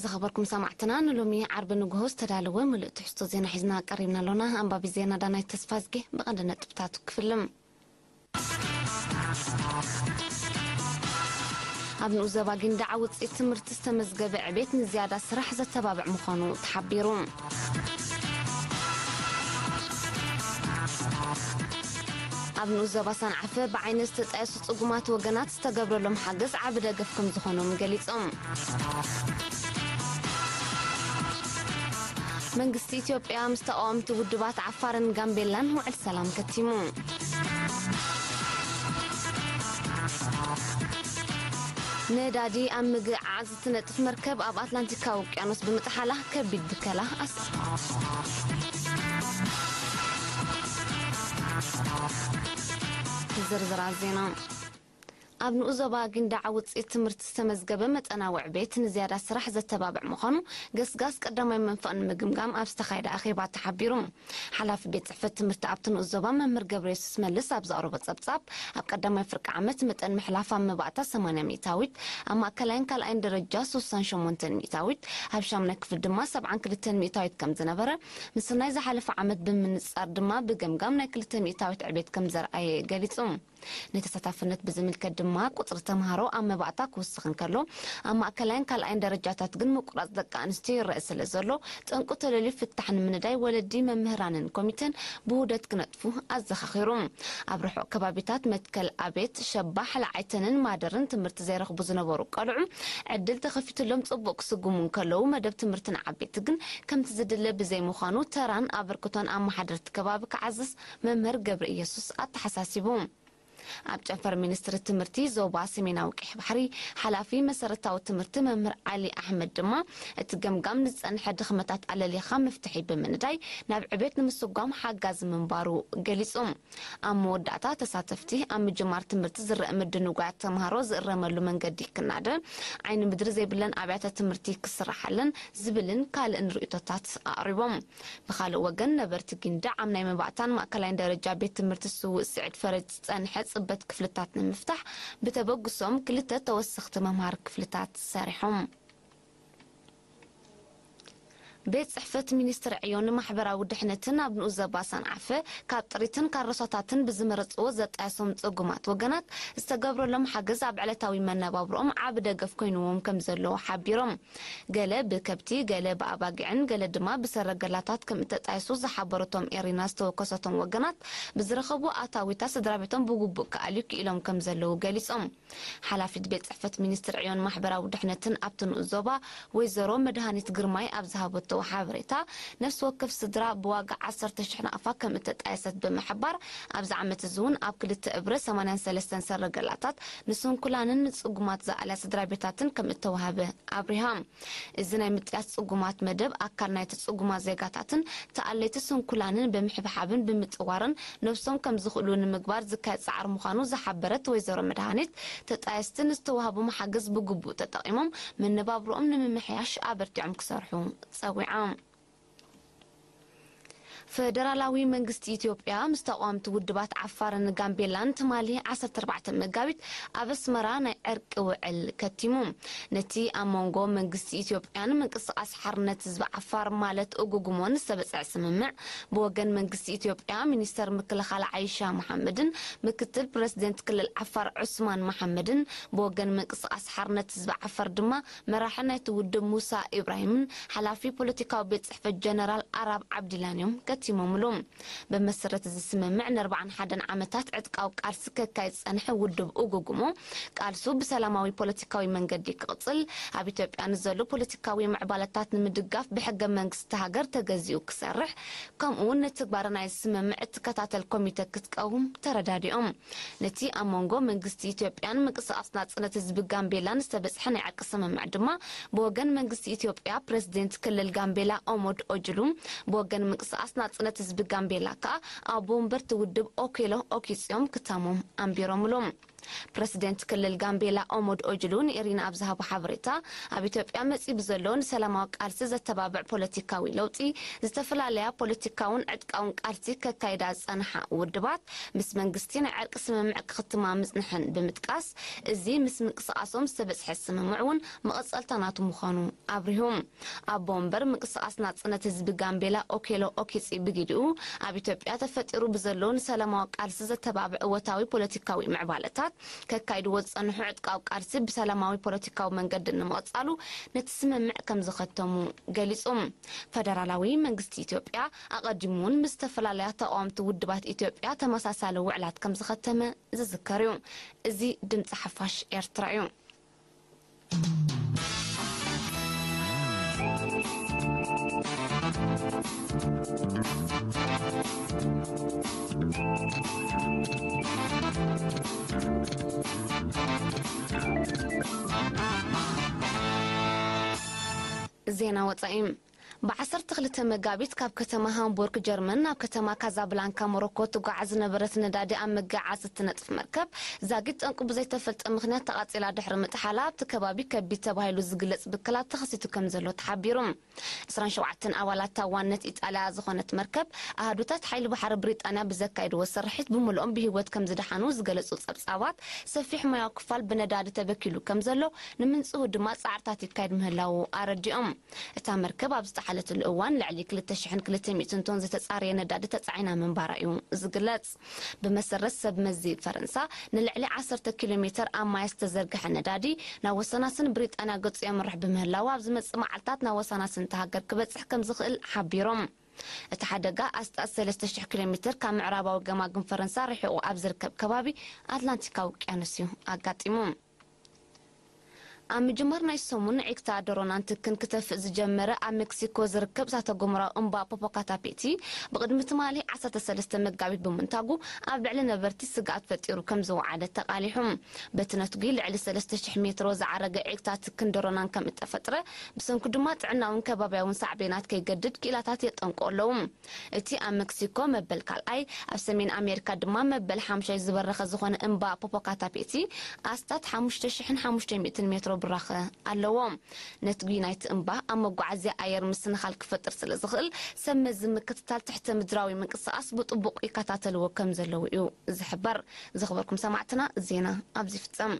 ዝኸበርኩም ሰማዕትና፣ ንሎሚ ዓርቢ ንግሆ ዝተዳለወ ምሉእ ትሕዝቶ ዜና ሒዝና ቀሪብና ኣሎና። ኣንባቢ ዜና ዳናይት ተስፋዝጌ። ብቐንዲ ነጥብታቱ ክፍልም። ኣብ ንኡስ ዞባ ጊንዳዕ ውፅኢት ትምህርቲ ዝተመዝገበ ዕቤት ንዝያዳ ስራሕ ዘተባብዕ ምዃኑ ተሓቢሩ። ኣብ ንኡስ ዞባ ሳንዓፈ ብዓይኒ ዝተጣየሱ ጽጉማት ወገናት ዝተገብረሎም ሓገዝ ዓቢ ደገፍ ከም ዝኾኖም ገሊጾም። መንግስቲ ኢትዮጵያ ምስ ተቃወምቲ ውድባት ዓፋርን ጋምቤላን ውዕል ሰላም ከቲሙ። ነዳዲ ኣብ ምግዕዓዝ እትነጥፍ መርከብ ኣብ ኣትላንቲካዊ ውቅያኖስ ብምጥሓላ ከቢድ ብከላ ኣስ- ዝርዝራት ዜና። ኣብ ንኡስ ዞባ ጊንዳዕ ውፅኢት ትምህርቲ ዝተመዝገበ መጠናዊ ዕቤት ንዝያዳ ስራሕ ዘተባብዕ ምዃኑ ገስጋስ ቀዳማይ መንፈቕ ንምግምጋም ኣብ ዝተኻየደ ኣኼባ ተሓቢሩ። ሓላፊ ቤት ጽሕፈት ትምህርቲ ኣብቲ ንኡስ ዞባ መምህር ገብረየሱስ መልስ ኣብ ዘቕረቦ ጸብጻብ፣ ኣብ ቀዳማይ ፍርቂ ዓመት መጠን ምሕላፍ ኣብ መባእታ ሰማንያ ሚእታዊት፣ ኣብ ማእከላይን ካልኣይን ደረጃ ስሳን ሸሞንተን ሚእታዊት፣ ኣብ ሻምናይ ክፍሊ ድማ ሰብዓን ክልተን ሚእታዊት ከም ዝነበረ፣ ምስ ናይ ዝሓለፈ ዓመት ብምንጻር ድማ ብገምጋም ናይ ክልተ ሚእታዊት ዕቤት ከም ዘርኣየ ገሊጹ። ንተሳታፍነት ብዝምልከት ድማ፣ ቁጽሪ ተምሃሮ ኣብ መባእታ ክውስኽ እንከሎ፣ ኣብ ማእከላይን ካልኣይን ደረጃታት ግን ምቁራጽ ደቂ ኣንስትዮ ይረአ ስለ ዘሎ፣ ጠንቁ ተለልዩ ፍታሕ ንምንዳይ ወለዲ፣ መምህራንን ኮሚተን ብውህደት ክነጥፉ ኣዘኻኺሩ። ኣብ ርሑቕ ከባቢታት መትከል ኣቤት፣ ሸባሕ፣ ለዓይተንን ማደርን ትምህርቲ ዘይረኽቡ ዝነበሩ ቆልዑ ዕድል ተኸፊትሎም ጽቡቕ ክስጉሙ እንከለዉ፣ መደብ ትምህርቲ ንዓበይቲ ግን ከምቲ ዝድለ ብዘይምዃኑ፣ ተራን ኣበርክቶን ኣመሓደርቲ ከባቢ ክዓዝዝ መምህር ገብረ ኢየሱስ ኣተሓሳሲቡ። ኣብ ጨንፈር ሚኒስትሪ ትምህርቲ ዞባ ሰሜናዊ ቀይሕ ባሕሪ፣ ሓላፊ መሰረታዊ ትምህርቲ መምህር ዓሊ ኣሕመድ ድማ፣ እቲ ገምጋም ንዝጸንሐ ድኽመታት ኣለሊኻ መፍትሒ ብምንዳይ ናብ ዕቤት ንምስጓም ሓጋዚ ምንባሩ ገሊጹ። ኣብ መወዳእታ፣ ተሳተፍቲ ኣብ ምጅማር ትምህርቲ ዝረአ ምድንጓያት ተምሃሮ ዝእረመሉ መንገዲ ክናደ፣ ዓይኒ ምድሪ ዘይብለን ኣብያተ ትምህርቲ ክስራሓለን ዝብልን ካልእን ርእይቶታት ኣቕሪቦም። ብኻልእ ወገን፣ ነበርቲ ጊንዳዕ ኣብ ናይ መባእታን ማእከላይን ደረጃ ቤት ትምህርቲ ስዉእ ስዒድ ፈረጅ ዝጸንሐ ጽበት ክፍልታት ንምፍታሕ ብተበግሶም ክልተ ተወሰኽቲ መምሃሪ ክፍልታት ሰሪሖም። ቤት ጽሕፈት ሚኒስትሪ ዕዮን ማሕበራዊ ድሕነትን ኣብ ንኡስ ዘባ ሳንዓፈ ካብ ጥሪትን ካሮሳታትን ብዝመረጽዎ ዘጣየሶም ጽጉማት ወገናት ዝተገብረሎም ሓገዝ ኣብ ዕለታዊ መነባብሮኦም ዓቢ ደገፍ ኮይንዎም ከም ዘለዎ ሓቢሮም። ገለ ብከብቲ፣ ገለ ብኣባጊዕን ገለ ድማ ብሰረገላታት ከም እተጣየሱ ዝሓበረቶም ኤሪና ዝተወከሰቶም ወገናት ብዝረኸቡ ኣታዊታት ስድራ ቤቶም ብግቡእ ክኣልዩ ክኢሎም ከም ዘለዉ ገሊጾም። ሓላፊት ቤት ጽሕፈት ሚኒስትሪ ዕዮን ማሕበራዊ ድሕነትን ኣብቲ ንኡስ ዞባ ወይዘሮ መድሃኒት ግርማይ ኣብ ዝሃበቶ ሓበሬታ፣ ነፍሲ ወከፍ ስድራ ብዋጋ ዓሰርተ ሽሕ ናቕፋ ከም እተጣየሰት ብምሕባር፣ ኣብዚ ዓመት እዚ እውን ኣብ ክልተ እብረ ሰማንያን ሰለስተን ሰረገላታት ንስንኩላንን ንጽጉማት ዝኣልያ ስድራ ቤታትን ከም እተዋህበ ኣብሪሃ። እዚ ናይ ምጥያስ ጽጉማት መደብ ኣካል ናይቲ ጽጉማት ዜጋታትን ተኣለይቲ ስንኩላንን ብምሕብሓብን ብምጽዋርን ነብሶም ከም ዝኽእሉ ንምግባር ዝካየድ ጻዕሪ ምዃኑ ዝሓበረት ወይዘሮ መድሃኒት፣ ተጣየስቲ ንዝተዋህቦም ሓገዝ ብግቡእ ተጠቒሞም መነባብሮኦም ንምምሕያሽ ኣበርቲዖም ክሰርሑ ጸዊዓ። ፈደራላዊ መንግስቲ ኢትዮጵያ ምስ ተቃወምቲ ውድባት ዓፋርን ጋምቤላን ትማሊ ዓሰርተ ኣርባዕተ መጋቢት ኣብ ኣስመራ ናይ ዕርቂ ውዕል ከቲሙ። ነቲ ኣብ መንጎ መንግስቲ ኢትዮጵያን ምንቅስቃስ ሓርነት ህዝቢ ዓፋር ማለት ኡጉጉሞን ዝተበጽዐ ስምምዕ፣ ብወገን መንግስቲ ኢትዮጵያ ሚኒስተር ምክልኻል ዓይሻ መሓመድን ምክትል ፕረዚደንት ክልል ዓፋር ዑስማን መሓመድን፣ ብወገን ምንቅስቃስ ሓርነት ህዝቢ ዓፋር ድማ መራሒ ናይቲ ውድብ ሙሳ ኢብራሂምን ሓላፊ ፖለቲካዊ ቤት ጽሕፈት ጀነራል ኣራብ ዓብዲላን እዮም ከቲሞምሉ። ብመሰረት እዚ ስምምዕ፣ ንኣርባዓን ሓደን ዓመታት ዕጥቃዊ ቃልሲ ከካይድ ዝጸንሐ ውድብ ኡጉጉሞ፣ ቃልሱ ብሰላማዊ ፖለቲካዊ መንገዲ ክቕጽል፣ ኣብ ኢትዮጵያ ንዘሎ ፖለቲካዊ ምዕባለታት ንምድጋፍ ብሕገ መንግስቲ ሃገር ተገዚኡ ክሰርሕ፣ ከምኡ እውን ንትግባረ ናይዚ ስምምዕ እትከታተል ኮሚተ ክትቀውም ተረዳዲኦም። ነቲ ኣብ መንጎ መንግስቲ ኢትዮጵያን ምንቅስቃስ ናጽነት ህዝቢ ጋምቤላን ዝተበጽሐ ናይ ዕርቂ ስምምዕ ድማ፣ ብወገን መንግስቲ ኢትዮጵያ ፕረዚደንት ክልል ጋምቤላ ኦሞድ ኦጅሉ፣ ብወገን ምንቅስቃስ ናጽነት ህዝቢ ጋምቤላ ከኣ ኣቦ ወንበርቲ ውድብ ኦኬሎ ኦኪጽዮም ክታሞም ኣንቢሮምሉ። ፕረሲደንት ክልል ጋምቤላ ኦሞድ ኦጅሉ ንኤሪና ኣብ ዝሃቦ ሓበሬታ፣ ኣብ ኢትዮጵያ መጺኡ ብዘሎ ንሰላማዊ ቃልሲ ዘተባብዕ ፖለቲካዊ ለውጢ፣ ዝተፈላለያ ፖለቲካውን ዕጥቃውን ቃልሲ ከካይዳ ዝጸንሓ ውድባት፣ ምስ መንግስቲ ናይ ዕርቂ ስምምዕ ክኽትማ ምጽንሐን ብምጥቃስ፣ እዚ ምስ ምንቅስቓሶም ዝተበጽሐ ስምምዕ እውን መቐጸልታ ናቱ ምዃኑ ኣብሪሁ። ኣቦ ወንበር ምንቅስቓስ ናጽነት ህዝቢ ጋምቤላ ኦኬሎ ኦኪጺ ብጊዲኡ፣ ኣብ ኢትዮጵያ ተፈጢሩ ብዘሎ ንሰላማዊ ቃልሲ ዘተባብዕ እወታዊ ፖለቲካዊ ምዕባለታት፣ ከካይድዎ ዝጸንሑ ዕጥቃዊ ቃልሲ ብሰላማዊ ፖለቲካዊ መንገዲ ንምቕጻሉ ነቲ ስምምዕ ከም ዝኸተሙ ገሊጹ። ፈደራላዊ መንግስቲ ኢትዮጵያ ኣቐዲሙ እውን ምስ ዝተፈላለያ ተቓወምቲ ውድባት ኢትዮጵያ ተመሳሳሊ ውዕላት ከም ዝኸተመ ዝዝከር እዩ። እዚ ድምፂ ሓፋሽ ኤርትራ እዩ። ዜና ወጻኢ። ብ ዓሰርተ ክልተ መጋቢት ካብ ከተማ ሃምቡርግ ጀርመን ናብ ከተማ ካዛብላንካ ሞሮኮ ትጓዓዝ ዝነበረት ነዳዲ ኣብ መገዓዝ እትነጥፍ መርከብ ዛጊት ጠንቁ ብዘይተፈልጠ ምኽንያት ተቓጺላ ድሕሪ ምጥሓላ ኣብቲ ከባቢ ከቢድ ተባሂሉ ዝግለጽ ብክላት ተኸሲቱ ከም ዘሎ ተሓቢሩ። ዕስራን ሸውዓተን ኣባላት ታዋነት ኢጣልያ ዝኾነት መርከብ ኣሃዱታት ሓይሊ ባሕሪ ብሪጣንያ ብዘካይድዎ ስርሒት ብምልኦም ብህይወት ከም ዝደሓኑ ዝገለጹ ጸብጻባት ሰፊሕ ማያዊ ክፋል ብነዳዲ ተበኪሉ ከም ዘሎ ንምንጽሁ ድማ ጻዕርታት ይካየድ ምህላዉ ኣረዲኦም። እታ መርከብ ኣብ ዝጠሓለትሉ እዋን ልዕሊ ክልተ ሽሕን ክልተ ሚእትን ቶን ዝተጻረየ ነዳዲ ተጻዒና ምንባራ እዩ ዝግለጽ። ብመሰረት ሰብ መዚ ፈረንሳ፣ ንልዕሊ ዓሰርተ ኪሎ ሜተር ኣብ ማይ ዝተዘርግሐ ነዳዲ ናብ ወሰናስን ብሪጣንያ ገጹ የምርሕ ብምህላዉ፣ ኣብ ዝመጽእ መዓልታት ናብ ወሰናስን እታ ሃገር ክበጽሕ ከም ዝኽእል ሓቢሮም። እቲ ሓደጋ ኣስታት ሰለስተ ሽሕ ኪሎ ሜተር ካብ ምዕራባዊ ገማግም ፈረንሳ ርሒቑ ኣብ ዝርከብ ከባቢ ኣትላንቲካዊ ውቅያኖስ እዩ ኣጋጢሙ። ኣብ ምጅማር ናይ ሰሙን ዒግታ ደሮናን ትክን ክተፍእ ዝጀመረ ኣብ ሜክሲኮ ዝርከብ እሳተ ጎመራዊ እምባ ፖፖካታፔቲ ብቕድሚ ትማሊ ዓሰርተ ሰለስተ መጋቢት ብምንታጉ ኣብ ልዕሊ ነበርቲ ስግኣት ፈጢሩ ከም ዝወዓለ ተቓሊሑ። በቲ ነትጒ ልዕሊ ሰለስተ ሽሕ ሜትሮ ዝዓረገ ዒግታ ትክን ደሮናን ከም እተፈጥረ፣ ብሰንኩ ድማ ጥዕናውን ከባብያውን ሳዕቤናት ከይገድድ ክኢላታት የጠንቅቑ ኣለዉ። እቲ ኣብ ሜክሲኮ መበል ካልኣይ፣ ኣብ ሰሜን ኣሜሪካ ድማ መበል ሓምሻይ ዝበረኸ ዝኾነ እምባ ፖፖካታፔቲ ኣስታት ሓሙሽተ ሽሕን ሓሙሽተ ሚእትን ሜትሮ ብራኸ ኣለዎ። ነትጒ ናይቲ እምባ ኣብ መጓዓዝያ ኣየር ምስንኻል ክፈጥር ስለ ዝኽእል፣ ሰብ መዚ ምክትታል ትሕተ ምድራዊ ምንቅስቓስ ብጥቡቕ ይከታተልዎ ከም ዘለዉ እዩ ዝሕበር። ዝኽበርኩም ሰማዕትና፣ ዜና ኣብዚ ይፍጸም።